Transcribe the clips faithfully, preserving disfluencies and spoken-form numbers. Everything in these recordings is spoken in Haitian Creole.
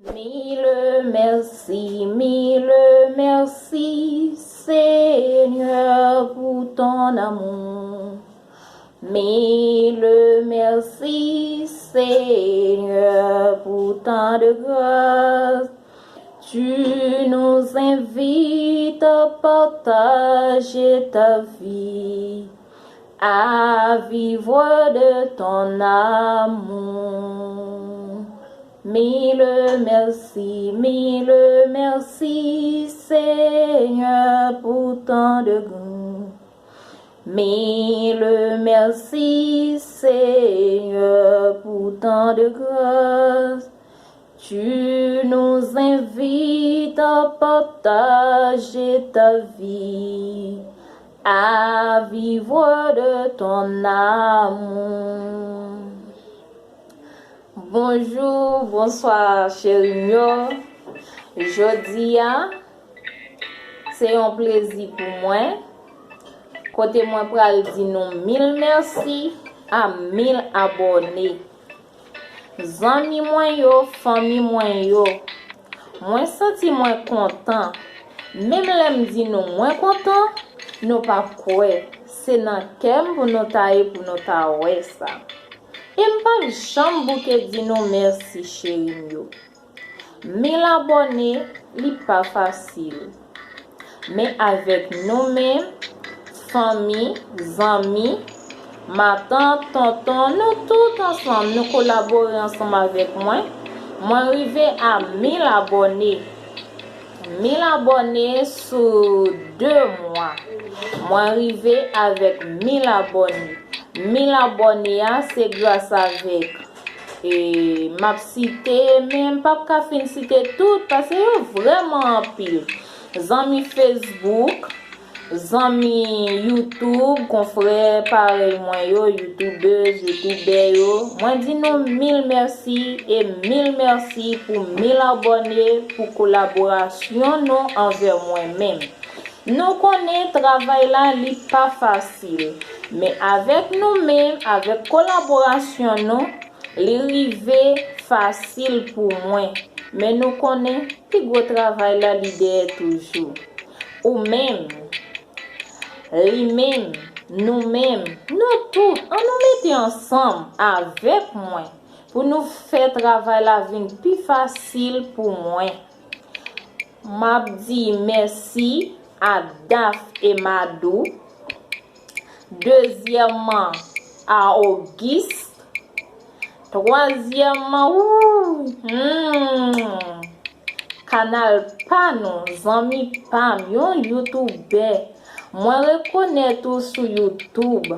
Mille merci, mille merci, Seigneur, pour ton amour. Mille merci, Seigneur, pour tant de grâce. Tu nous invites à partager ta vie, à vivre de ton amour. Mille merci, mille merci, Seigneur, pour tant de grâce. Mille merci, Seigneur, pour tant de grâce. Tu nous invites à partager ta vie, à vivre de ton amour. Bonjou, bonswa, cheri m yo. Jodi a, se yon plezi pou mwen, kote mwen pral di nou mil mèsi a mil abòne. Zanmi mwen yo, fanmi mwen yo, mwen santi mwen kontan. Menm lè m di nou mwen kontan, nou p ap kwè. Se nan kè m pou nou ta ye pou nou ta wè sa. E m p ap janm bouke di nou mèsi, cheri m yo. Mil abòne, li pa fasil. Men avèk nou menm, fanmi, zanmi, matant, tonton, nou tout ansanm, nou kolabore ansanm avèk mwen. Mwen rive a mil abòne. Mil abòne sou de mwa. Mwen rive avèk mil abòne. Mil abòne a, se gras avèk e, m ap site, men m p ap ka fin site tout, paske yo vrèman anpil. Zanmi Facebook, zanmi YouTube, konfrè parèy mwen yo, youtubèz, youtubè yo, mwen di nou mil mèsi e mil mèsi pou mil abòne, pou kolaborasyon nou anvè mwen menm. Nou konnen travay la, li pa fasil, men avèk nou menm, avèk kolaborasyon nou, li rive fasil pou mwen. Men nou konnen, pi gwo travay la, li dèyè toujou. Ou menm, li menm, nou menm, nou tout, ann nou mete ansanm avèk mwen pou nou fè travay la vin pi fasil pou mwen. M ap di mèsi a Daph e Madou. Dezyèmman, a Auguste. Twazyèmman, wou, hmm, kanal pa nou, zanmi pa m, yon youtubè. Mwen rekonèt ou sou YouTube.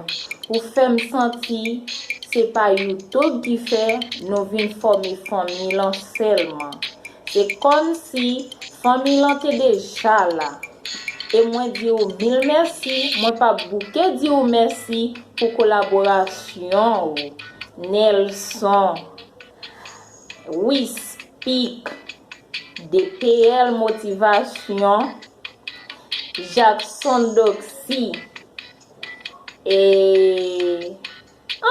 Ou fè m santi se pa YouTube ki fè nou vin fòme fanmi lan sèlman. Se kòmsi fanmi lan te deja la. E mwen di w mil mèsi, mwen p ap bouke di w mèsi pou kolaborasyon ou. Nelson, Wispik, D P L Motivasyon, Jackson Doxy, e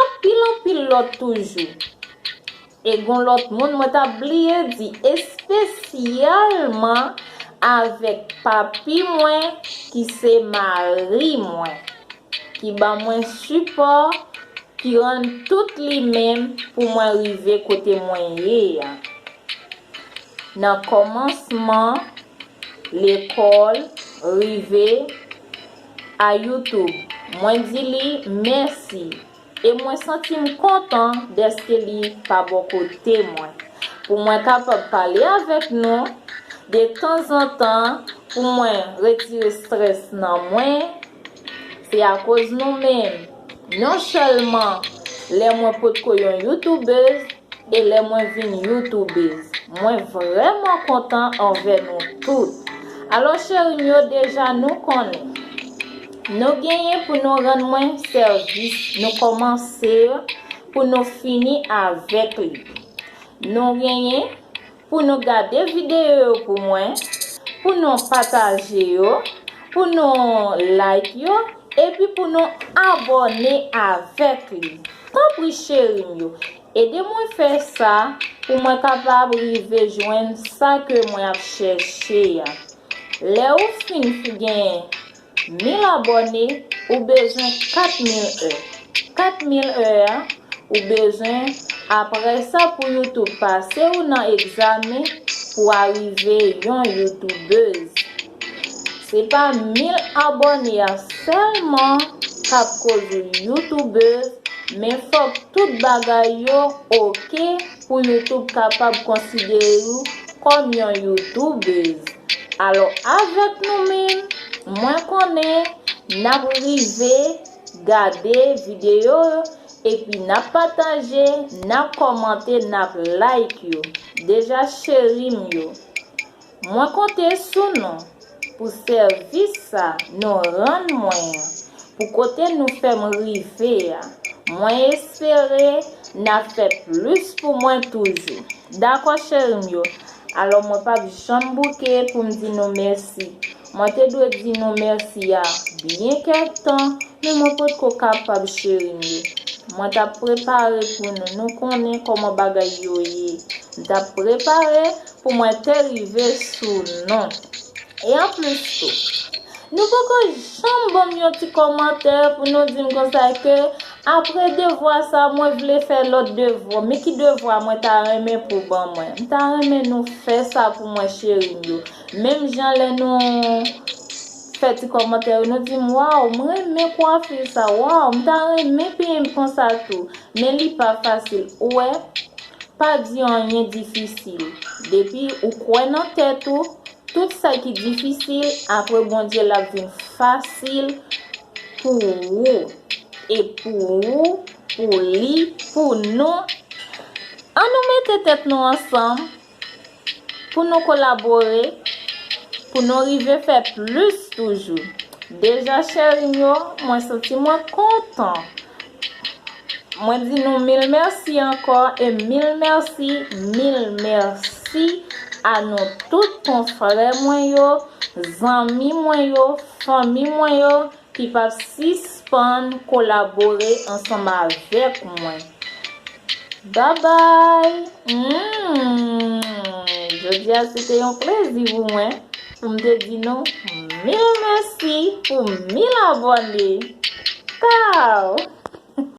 anpil, anpil lòt toujou. E gon lòt moun mwen t ap bliye di, espesyalman avèk papi mwen ki se mari mwen, ki ban mwen sipò, ki rann tout li menm pou mwen rive kote mwen ye a. Nan kòmansman lekòl, rive a YouTube, mwen di li mèsi. E mwen santi m kontan dèske li pa bò kote mwen. Pou mwen kapab pale avèk nou detanzantan, pou mwen retire estrès nan mwen, se akoz nou menm. Non sèlman lè mwen potko yon youtubèz, e lè mwen vin youtubèz, mwen vrèman kontan anvè nou tout. Alò, cheri m yo, deja nou konnen. Nou genyen pou nou rann mwen sèvis, nou kòmanse pou nou fini avèk li. Nou genyen pou nou gade videyo yo pou mwen, pou nou pataje yo, pou nou like yo, epi pou nou abòne avèk li. Tanpri, cheri m yo, ede mwen fè sa, pou mwen kapab rive jwenn sa ke mwen ap chèche a. Lè ou fin gen mil abòne, ou bezwen kat mil è. Kat mil è a, ou bezwen, apre sa, pou YouTube pase ou nan egzamen pou w a rive yon youtubèz. Se pa mil abòne a sèlman k ap koz ou youtubèz, men fòk tout bagay yo oke pou YouTube kapab konsidere ou kòm yon youtubèz. Alò, avèk nou menm, mwen konnen n ap rive gade videyo yo, epi n ap pataje, n ap kòmante, n ap like yo. Deja cheri m yo, mwen konte sou nou pou sèvis sa nou rann mwen an, pou kote nou fè m rive a. Mwen espere n ap fè plis pou mwen toujou. Dakò, cheri m yo? Alò, mwen p ap janm bouke pou m di nou mèsi. Mwen te dwe di nou mèsi a byen kèk tan, men mwen potko kapab, cheri m yo. Mwen t ap prepare pou nou. Nou konnen kòman bagay yo ye. M t ap prepare pou mwen te rive sou nou. E anplis tou, nou poko janm ban m yon ti kòmantè pou nou di m konsa ke apre devwa sa, mwen vle fè lòt devwa. Men ki devwa mwen ta renmen pou ban mwen? M ta renmen nou fè sa pou mwen, cheri m yo. Menm jan lè nou fè ti kòmantè yo, nou di m, "Waw, m renmen kwafi sa. Waw, m ta renmen penyen m konsa tou." Men li pa fasil. Ou wè, pa di anyen difisil. Depi ou kwè nan tèt ou, tout sa ki difisil, apre Bondye l ap vin fasil pou ou. E pou ou, pou li, pou nou. An nou mete tèt nou ansanm pou nou kolabore, pou nou rive fè plis toujou. Deja, cheri m yo, mwen santi mwen kontan. Mwen di nou mil mèsi ankò e mil mèsi, mil mèsi a nou tout konfrè mwen yo, zanmi mwen yo, fanmi mwen yo ki p ap sispann kolabore ansanm avèk mwen. Babay! Hmm, jodi a se te yon plezi pou mwen pou m te di nou mil mèsi pou mil abòne. Kaw!